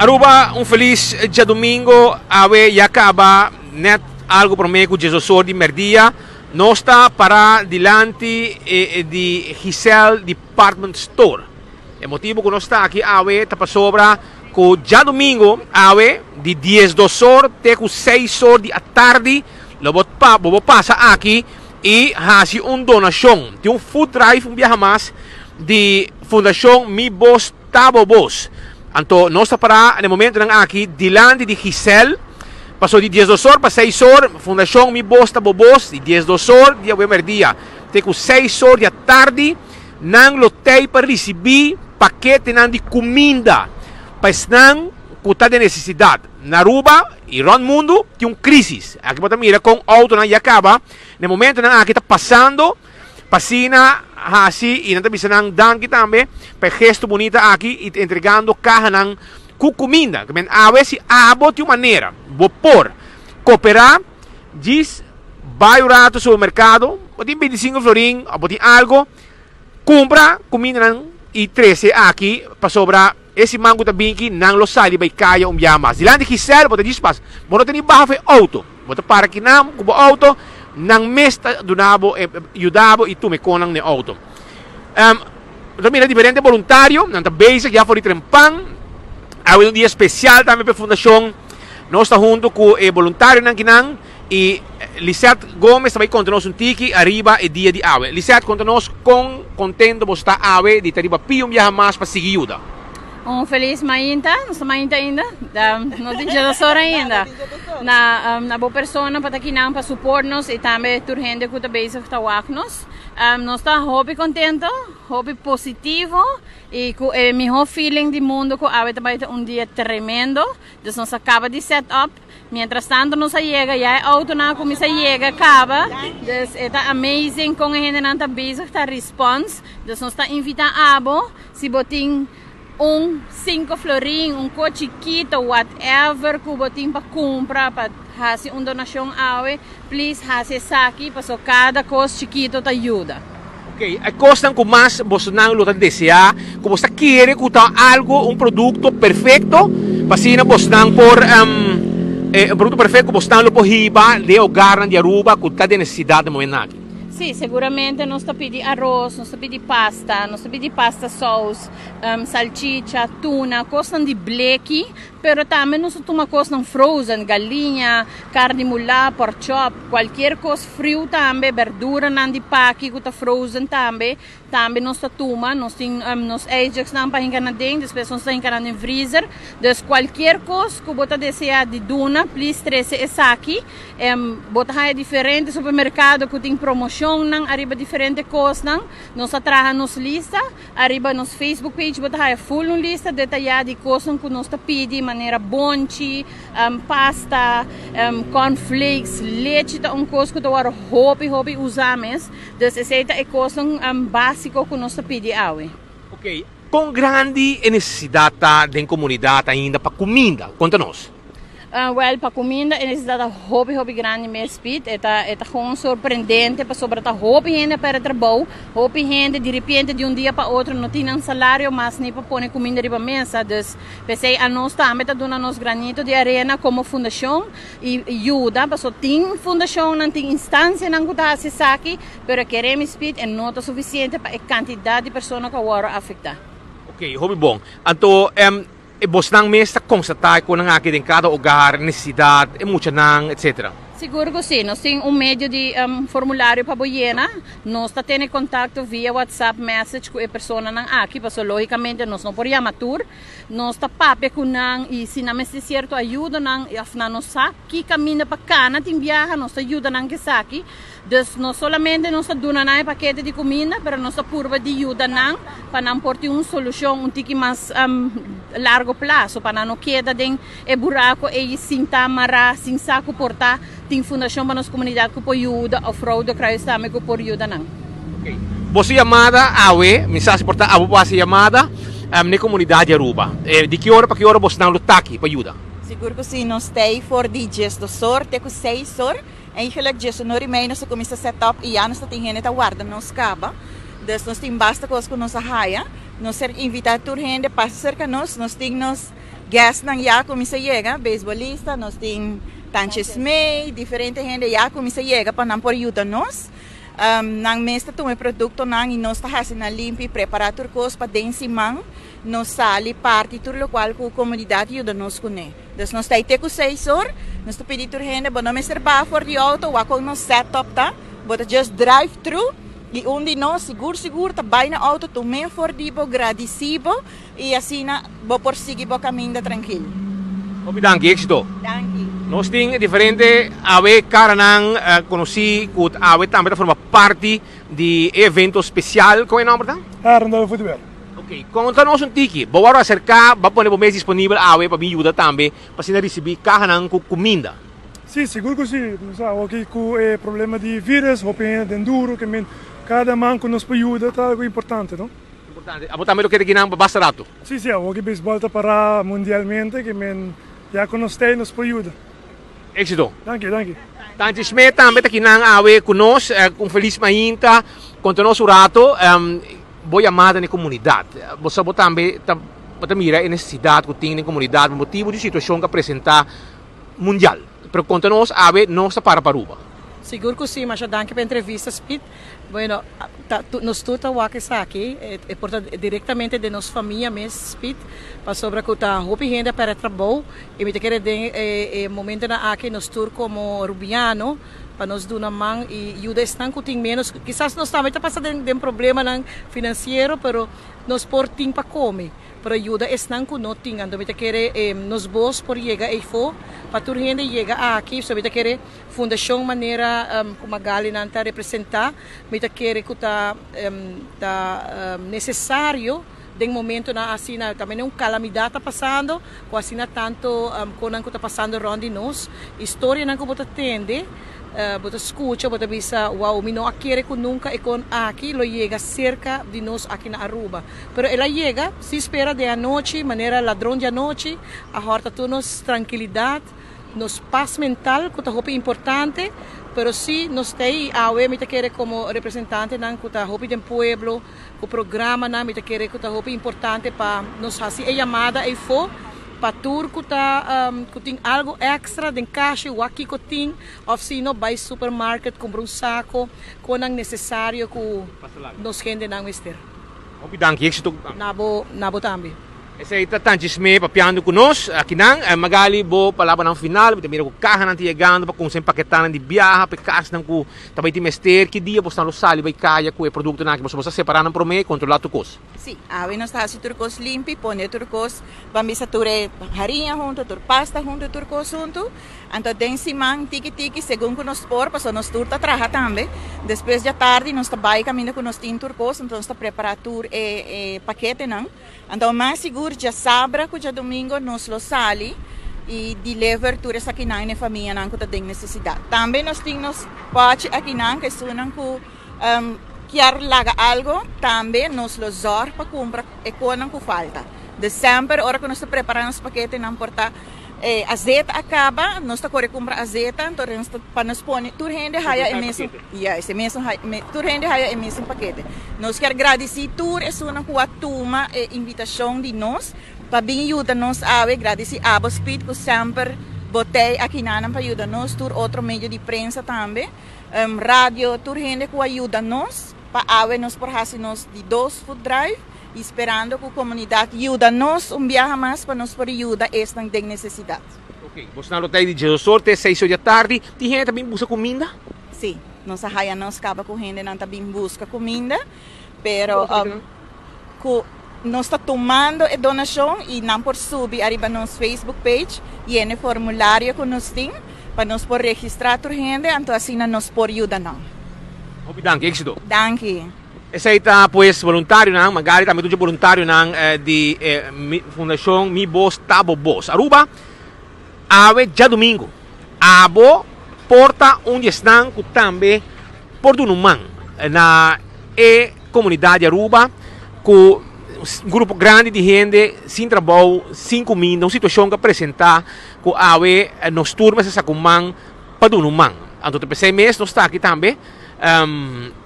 Aruba, un feliz diadomingo. Awe ya caba net algo prome cu 12 or di merdia. Nos ta para dilanti di Giselle Department Store. E motibo cu nos ta aki awe ta pasobra cu diadomingo awe di 12 or te cu 6 or di atardi lo bo pa bo pasa aki y haci un donacion. Tin un food drive un biaha mas di Fundacion Mi Bos Ta Bo Bos. Anto nos ta para na e momentonan aki dilanti di Giselle. Paso di 12 or pa 6 or Fundacion Mi Bos Ta Bo Bos, di 12 or di awe merdia te cu 6 or di atardi nan lo tey pa ricibi paketenan di cuminda pa esnan cu ta den necesidad. Na Aruba y rond mundo tin un crisis. Aki bo ta mira con autonan ya caba na e momentonan aki ta pasando pa asina haci y nan ta bisa nan danki tambe pa e gesto bunita aki y entregando cahanan cu cuminda. Men awe si abo tin un manera bo por coopera djis bay un rato supermercado, bo tin 25 florin of bo tin algo, cumpra cumindanan y trece aki pasobra e siman cu ta binki nan lo sali bay caya un biaha mas. Dilanti Giselle bo ta djis pas, bo no ta ni baha for e auto, bo ta para kinan cu bo auto, nan mes ta duna bo, yuda bo y tuma e conan na e auto. Bo ta mira diferente boluntario, nan ta bezig ya for di trempan. Awe ta un dia special tambe pa e fundacion. Nos ta hunto cu e boluntarionan kinan y Lisette Gomez ta bay conta nos un tiki ariba e dia di awe. Lisette, conta nos con contento bo sta awe di ta riba pia un biaha mas pa sigui yuda. Un feliz mainta, nos ta mainta ainda, no tin 12 or ainda. Na bo persona pa ta kinan pa support nos y tambe tur hende cu ta bezig ta wak nos. Nos ta hopi contento, hopi positivo y cu e miho feeling di mundo cu awe ta bay ta un dia tremendo. Dus nos a caba di set up. Mientras tanto nos a yega, ya e autonan a cuminsa yega caba. Dus e ta amazing con e hendenan ta bezig ta response. Dus nos ta invita abo, si bo tin un 5 florin, un ko chikito, whatever cu bo tin pa cumpra, pa haci un donacion awe, please haci esaki, paso cada cos chikito ta yuda. Ok, e cosnan cu mas bosonan lo ta desea, cu bo ta kere cu ta algo, un producto perfecto, pa asina bosnan por, un producto perfecto cu bosnan lo por hiba den hogarnan di Aruba cu ta den necesidad den momento aki. Sí, seguramente nos ta pidi aros, nos ta pidi pasta, nos ta pidi pasta saus, salchicha, tuna, cosnan di bleki, pero tambe nos ta tuma cosnan frozen, galiña, carni mula, pork chop, cualkier cos friu tambe, berduranan di paki cu ta frozen tambe, tambe nos ta tuma, nos tin nos ijsjesnan pa hinca nan den, despues nos ta hinca nan den freezer. Dus cualkier cos cu bo ta desea di duna, please trece esaki. Bo ta haya diferente supermercado cu tin promocionnan ariba diferente cosnan. Nos a traha nos lista. Ariba nos Facebook page bo ta haya full un lista detaya di cosnan cu nos ta pidi, manera bonchi, pasta, cornflakes, lechi ta un cos cu ta worde hopi hopi usa mes. Dus esey ta e cosnan basico cu nos ta pidi awe. Ok, con grandi e necesidad ta den comunidad ainda pa cuminda? Conta nos. Wel, pa cuminda e necesidad ta hopi hopi grandi mes, Piet. E ta e ta gewoon sorprendente pasobra ta hopi hende a perde trabou, hopi hende di repente di un dia pa otro no tin nan salario mas ni pa pone cuminda riba mesa. Dus p'esey anos tambe ta duna nos granito di arena como fundacion y yuda pasobra tin fundacionnan, tin instancianan cu ta haci esaki, pero kere mi Piet e no ta suficiente pa e cantidad di persona cu a worde afecta. Ok, hopi bon. Anto E bosnan mes ta constata e conan aki den cada hogar, necesidad, e muchanan, etc. Sigur cu si. Nos tin un medio di formulario pa bo yena. Nos ta tene contacto via WhatsApp message cu e personanan aki, pasobra logicamente nos no por yama tur. Nos ta papia cu nan y si nan mester cierto ayudonan of nan no sa ki caminda pa cana tin biaha, nos ta yuda nan cu esaki. Dus no solamente nos ta duna nan e pakete di kuminda, pero nos ta purba di yuda nan pa nan por tin un solushon un tiki mas largo plaso, pa nan no keda den e buraco ei sin ta mará, sin sa ku por ta tin fundashon pa nos komunidat ku por yuda òf Rode Kruis tambe ku por yuda nan. Ok. Boso yamada awe, mi sa si por ta abo por hasi yamada n'e komunidat di Aruba. Di ki ora pa ki ora bosnan lo ta aki pa yuda? Sigur ku si, nos ta ei for di 12 or te ku 6 or. Eigenlijk 11:30 nos a cuminsa set up y ya nos ta tin hende ta warda nos caba. Dus nos tin basta cos cu nos a haya. Nos ta invita tur hende pasa cerca nos, nos tin nos guestnan ya cuminsa yega, beisbolista, nos tin Tanches May, diferente hende ya cuminsa yega pa nan por yuda nos. Nan mes ta tuma e productonan y nos ta haci nan limpi, prepara tur cos pa den siman nos sali parti tur locual cu comunidad yuda nos cune. Dus nos ta te cu 6 or, nos ta pidi tur hende, bo no mester baha for di auto, wak con nos setup ta, bo ta just drive through y un di nos sigur sigur ta bay na auto tuma for di bo, gradici bo y asina bo por sigui bo caminda trankil. Hopi danki, exito. Danki. Nos tin diferente awe caranan conoci cu awe tambe ta forma parti di evento special. Con e nomber ta? Arnold Voetberg. Ok, conta nos un tiki. Bo a acerca, bo a pone bo mes disponibel awe pa bin yuda tambe pa asina ricibi cahanan cu cuminda. Si, sigur cu si. Aki cu e problema di virus, hopi den duro, kiermen cada man cu nos por yuda ta algo importante, no? Importante. Abo tambe lo keda akinan pa basta rato. Si, aki baseball ta para mundialmente, kiermen ya cu nos tin nos por yuda. Exito. Danki, danki. Tanchi Smith tambe ta akinan awe cu nos, un feliz mainta, conta nos un rato, bo yamada na comunidad. Bo sabi tambe ta ta mira e necesidad cu tin den comunidad, motibo di situacion cu a presenta mundial. Pero conta nos awe nos ta para pa Aruba. Sigur cu si, masha danki pa e entrevista, Speed. Bueno, nos tur ta wak esaki, e por ta directamente di nos famia mes, Speed, pasobra cu ta hopi hende pa trabou, y mi ta kere den e momentonan aki nos tur como Rubiano, pa nos duna man y yuda esnan cu tin menos, kisas nos tambe ta pasa den problemanan financiero, pero nos por tin pa come, pero yuda esnan cu no tin. Anto mi ta kere nos bos por yega eyfo, pa tur hende yega aki, so mi ta kere fundacion manera cu Magali nan ta representa, mi ta kere cu ta necesario den momentonan asina, tambe un calamidad ta pasando, cu asina tanto cosnan cu ta pasando rond di nos, historianan cu bo ta tende, bo ta scucha, bo ta bisa, "Wow, mi no a kere cu nunca e cos aki lo yega cerca di nos aki na Aruba." Pero el a yega, si spera di anochi, manera ladron di anochi, a horta tur nos trankilidad, nos paz mental, cu ta hopi importante, pero si nos t'ey awe, mi ta kere como representantenan cu ta hopi den pueblo, cu programanan, mi ta kere cu ta hopi importante pa nos haci e yamada eyfo, pa tur cu ta cu tin algo extra den cas, wak kico tin, of si no bay supermarket cumpra un saco cu nan necesario cu nos hendenan mester. Hopi danki, exito. Nabo, nabo tambe. Esey ta Tanchi Sme papiando cu nos. Akinan, Magali, bo palabranan final, mi ta mira cu cahanan ta yegando pa cuminsa empaketanan di biaha, pa e casnan cu ta bay tin mester. Ki dia bo lo sali bay caya cu e productonan aki? Bo ta separa nan prome, controla tur cos. Si, awe nos ta haci tur cos limpi, pone tur cos, ban bisa tur e hariña hunto, tur pasta hunto, tur cos hunto. Anto den siman tiki tiki segun cu nos por, paso nos tur ta traha tambe. Despues di atardi nos ta bay caminda cu nos tin tur cos, anto nos ta prepara tur e paketenan. Anto mas sigur diasabra cu diadomingo nos lo sali y deliver tur esakinan na e famianan cu ta den necesidad. Tambe nos tin nos pochi akinan, cu esunnan cu kier laga algo, tambe nos lo zorg pa cumpra e cosnan cu falta. December, ora cu nos ta prepara nos paketenan por ta azeta a caba, nos ta core cumpra azeta, anto nos ta, pa nos pone tur hende haya e mesun, yes, e mesun, tur hende haya e mesun pakete. Nos kier gradici tur esunnan cu a tuma e invitacion di nos pa bin yuda nos awe, gradici abo, Speed, cu semper bo t'ey akinan pa yuda nos, tur otro medio di prensa tambe, radio, tur hende cu a yuda nos pa awe nos por haci nos di dos food drive y sperando cu comunidad yuda nos un biaha mas pa nos por yuda esnan den necesidad. Ok, bo lo t'ey di 10 or te 6 or di atardi. Tin hende tambe busca cuminda? Si, nos a haya nos caba cu hendenan tambe busca cuminda, pero cu nos ta tumando e donacion y nan por subi ariba nos Facebook page y e formulario cu nos tin pa nos por registra tur hende, anto asina nos por yuda nan. Hopi danki, exito. Danki. Esey ta pues voluntarionan, Magali tambe tur voluntarionan di Fundacion Mi Bos Ta Bo Bos. Aruba, awe diadomingo, abo por ta un di esnan cu tambe por duna un man na e comunidad di Aruba cu un grupo grandi di hende sin trabou, sin cuminda, un situacion cu a presenta cu awe nos tur mester saca un man pa duna un man. Anto p'esey mes nos ta aki tambe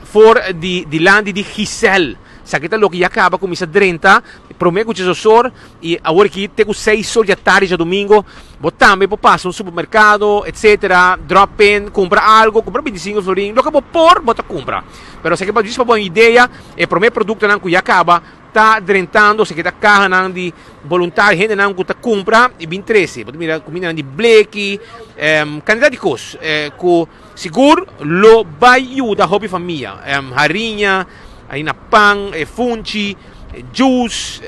for di dilanti di Giselle. Esaki ta loke ya caba cuminsa drenta prome cu djesosor y awor aki te cu seis or di atardi djadomingo. Bo tambe por pasa un supermercado etc. Drop in, cumpra algo, cumpra binticinco florin, loke bo por bo ta cumpra. Pero esaki pa djis pa bo un idea e prome productonan cu ya caba ta drentando, esaki ta cahanan di boluntario, hendenan cu ta cumpra y bin trece. Bo ta mira cumindanan di bleki, cantidad di cos cu sigur lo bay yuda hopi famia. Hariña, harina pan, funchi, juice,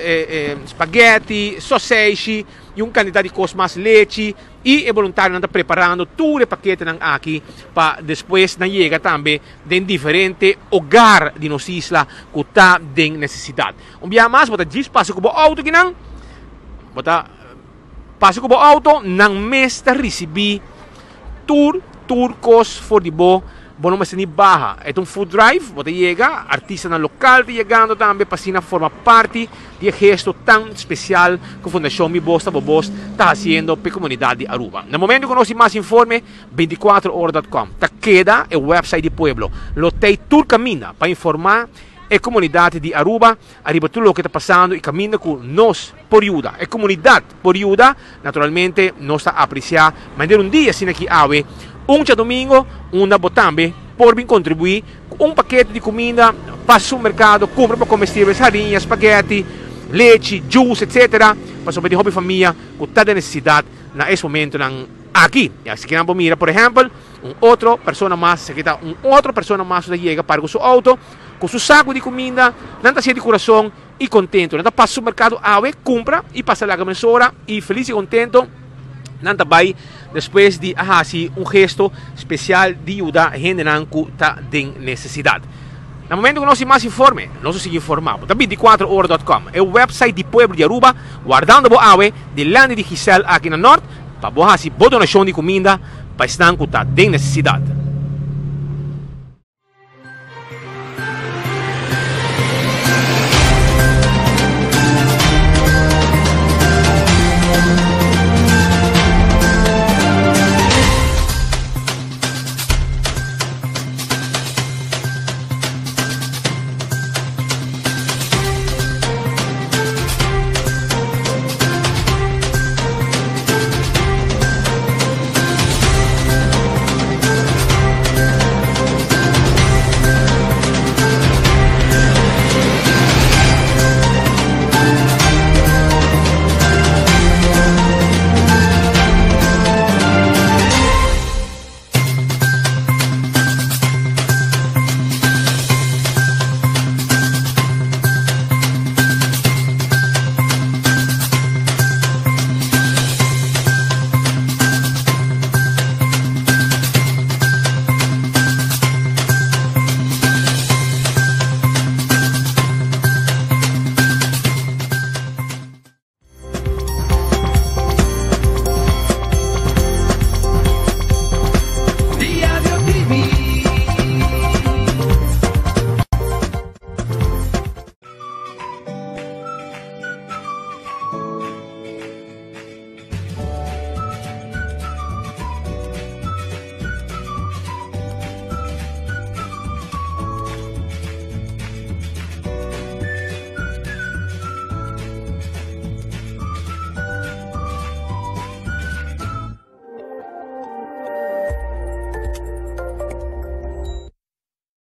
spaghetti, soseishi y un cantidad di cos mas, lechi. Y e boluntarionan ta preparando tur e paketenan aki pa despues nan yega tambe den diferente hogar di nos isla cu ta den necesidad. Un biaha mas bo ta djis pasa cu bo auto kinan, bo ta pasa cu bo auto, nan mes ta ricibi tur tur cos for di bo, bo no mester ni baha. E ta un food drive, bo ta yega, artistanan local ta yegando tambe pa asina forma parti di e gesto tan special cu Fundacion Mi Bos Ta Bo Bos ta haciendo p'e comunidad di Aruba. Na momento cu nos tin mas informe, binticuatro ora dot com ta keda e website di pueblo. Lo tey tur caminda pa informa e comunidad di Aruba ariba tur loke ta pasando y caminda cu nos por yuda. E comunidad por yuda, naturalmente nos ta aprecia manera un dia asina aki awe, un djadomingo, unda bo tambe por bin contribui cu un pakete di cuminda pa supermercado, cumpra pa comestibles, hariña, spaghetti, lechi, juice, etc. Pasobra tin hopi famia cu ta den necesidad na es momentonan aki. Y así nan por mira, por ehempel, un otro persona mas, esaki ta un otro persona mas cu ta yega para cu su auto, cu su saco di cuminda, nan ta hacié di curason y contento. Nan ta pasa supermercado awe, cumpra y pasa laga mesora y feliz y contento nan ta bay despues di a haci un gesto special di yuda hendenan cu ta den necesidad. Na momento cu nos tin mas informe, nos lo sigui informa bo. Ta binticuatro ora dot com, e website di pueblo di Aruba, wardando bo awe dilanti di Giselle aki na Noord pa bo haci bo donacion di cuminda pa esnan cu ta den necesidad.